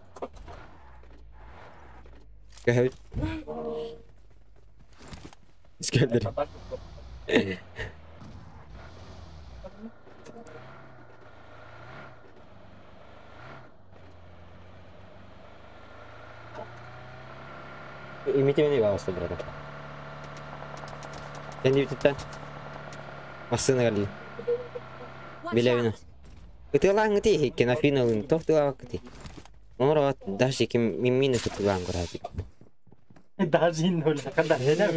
Кәһәү. Искәндер. Имите меня пожалуйста, брат. Я не видит Машина галли. Билевина. Кытылаң ти хиккен афиналын тохтылаа кыти. Омро даже ким миммина кытылаң көрәти. Даже иннол када хена.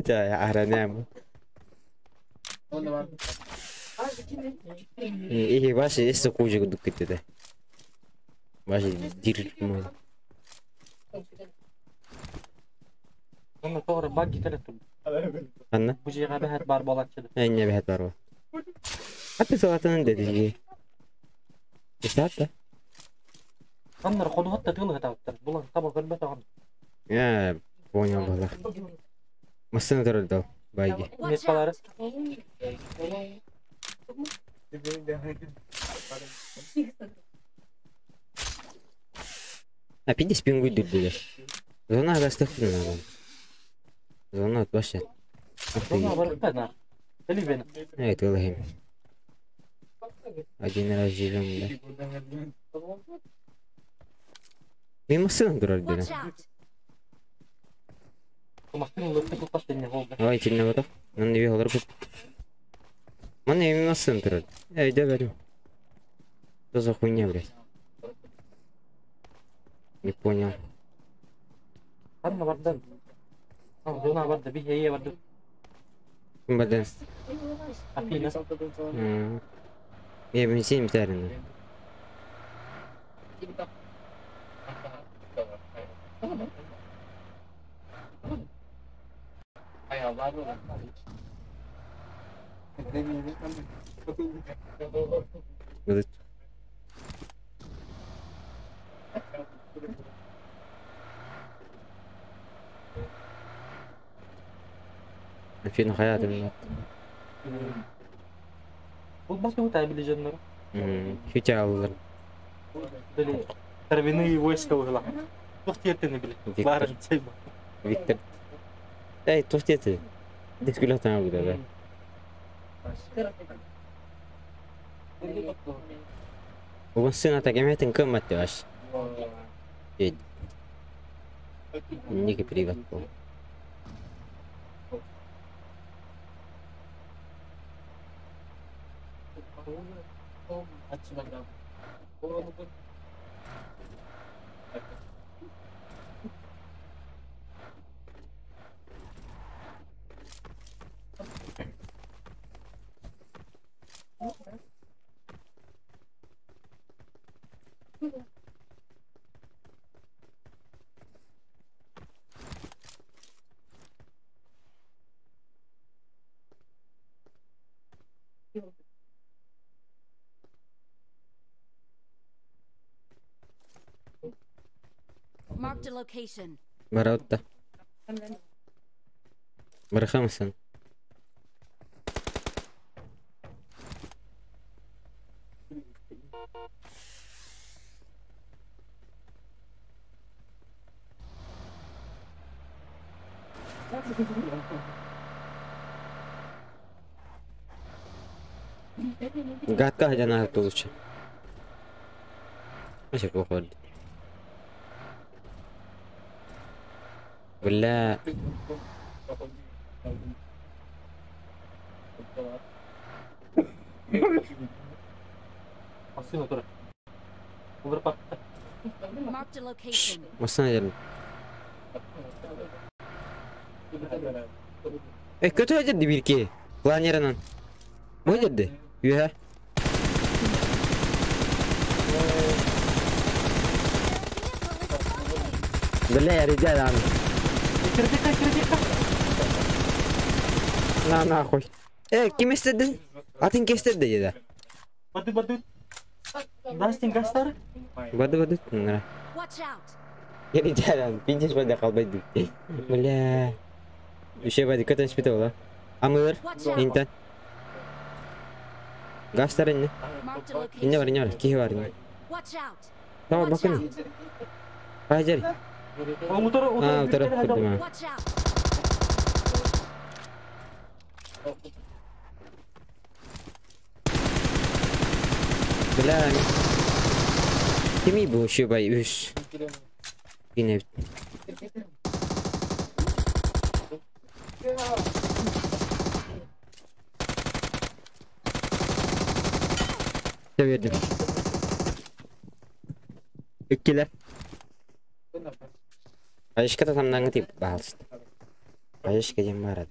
Да, аранам. Ихи баши эссе кужы гудук китте. Баши дир мой. Онно тоғры багги келет. Анна? Бу жига бәһәт бар болатчы. Әйне бәһәт бар бу. Хатта салатының деди. Истәтте. Аннар ходу хатта тылы хатаптар. Булан таба көрбө тагын. Я понял было. Машина турды байги. Мескалары. А пиздец пингуй дүрдүлөр. Зона агастык надо. Зона отбашы. Зона барып та. Или бен. Evet, Allah'ım. Один раз живем, да. Мен машина турар дедим. Машина лыпты кылпаш дене болду. Ой, тилне батак. Мын не алар бу. Мын не машина турар. Эй, да берем. Что за хуйня, блядь? Не понял. Анна бардан. Зона барды, би хее барды. Ким бардан? Афина. Я бензин битәрин. Будет. Афина хаятым. Бул басы өтә биле жаннар. Хүтә алыр. Биле. Травяные войска выгла. Тух тиэтини били. Виктор. Барын сайба. Виктор. Эй, туох диэти? Дискүлэх таҥа буда. Угун сыната кеметин кыммат деваш. Ники приват был. Marked a location. Бараутта. Барахамасан. Гадка хажана тулуча. Маша поход. Бля. Машина тура. Улар пакта. Marked a location. Масана дерин. Э, көтө жерди бирки. Планерынан. Бу жерди. Юха. Бля, ребята. На нахуй. Э, ким истедин? Атын кестерди деди. Бады бады. Дастин гастар. Бады бады. Нара. Watch out. Я ребята, пиздец бады калбайды. Бля. Еще бады көтөн спите ола. Амылар. Интен. Гастар инне. Marked a Инне location. бар, инне бар. Кихи бар инне. Watch out. Tamam Watch bakın. out. Hayır. Утара А, утара курдум. Watch out. Бля. Kimi bu şu bay üç. Yine. Severdim. Иккилер. Айшка тамнаңы тип баалысты. Айшка дем барады.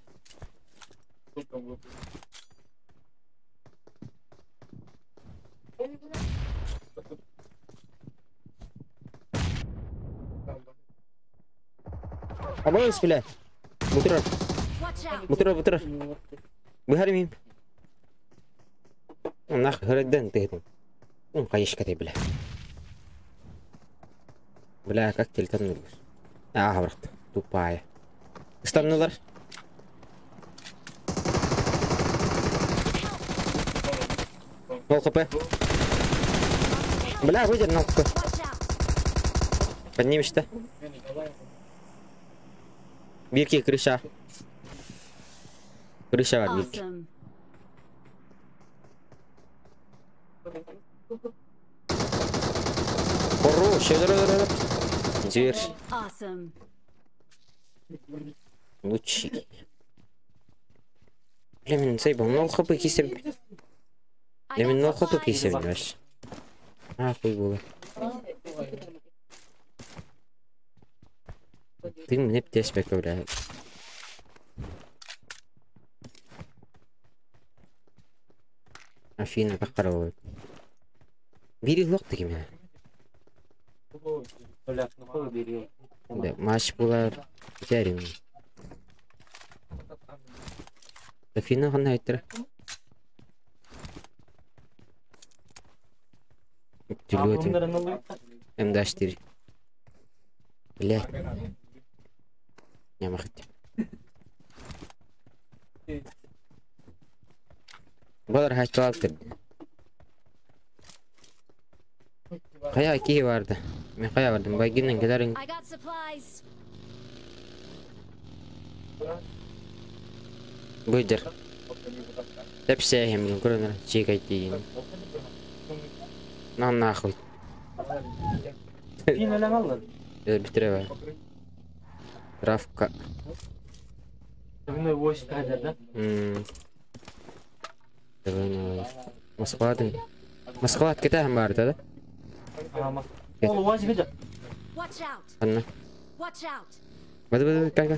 Абайс, бля. Бутырар. Watch out. Бутырар, бутырар. Быһар мин. Нах хөрөдден тыгытым. Он кайышка ты, бля. Бля, как телефон А, брат, тупая. Станнулар. Нол хп. Бля, выйди нол хп. Watch out. Поднимешь-то? Бирки, крыша. Крыша бар, бирки. Awesome. Хорош, Зверь. Awesome. Лучи. Бля, мен сайбал, нол хп кисер. I Бля, мен got нол хп supplies. кисер, понимаешь? Ахуй было. Ты мне птеспек, бля. Афина, баққара Бири лоқ деген мен. Бля, ну хуй бери. Да, матч булар. Жарим. Афина қандай айттыр? М-4. Блядь. Не махать. Балар хачалап кирди. Кая киһи барды. Мен хайа бардым, байгиннен келерин. I got supplies. Быдыр. Тепсээһим көрөнөр чиикайдиин. На нахуй. Киин элең аллар. Битире бар. Травка. Бүгүн войск хадер да. Давай, Москвадан. Москва кетәһем бар да. Ама. Ол уаз беде. Watch out. Анна. Watch out. Бады бады кел кел.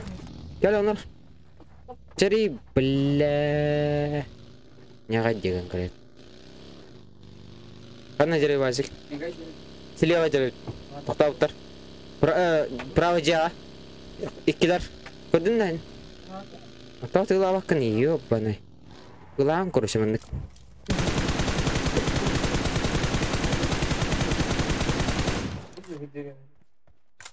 Кел онор. Чери бля. Няга деген кірет. Қана жері базик. Слева жері. Тоқтап тұр. Право жаға. Иккилер. Көрдің да? Тоқтап тыгыла баққын, ёбаный. Кылаан көрүші мындык.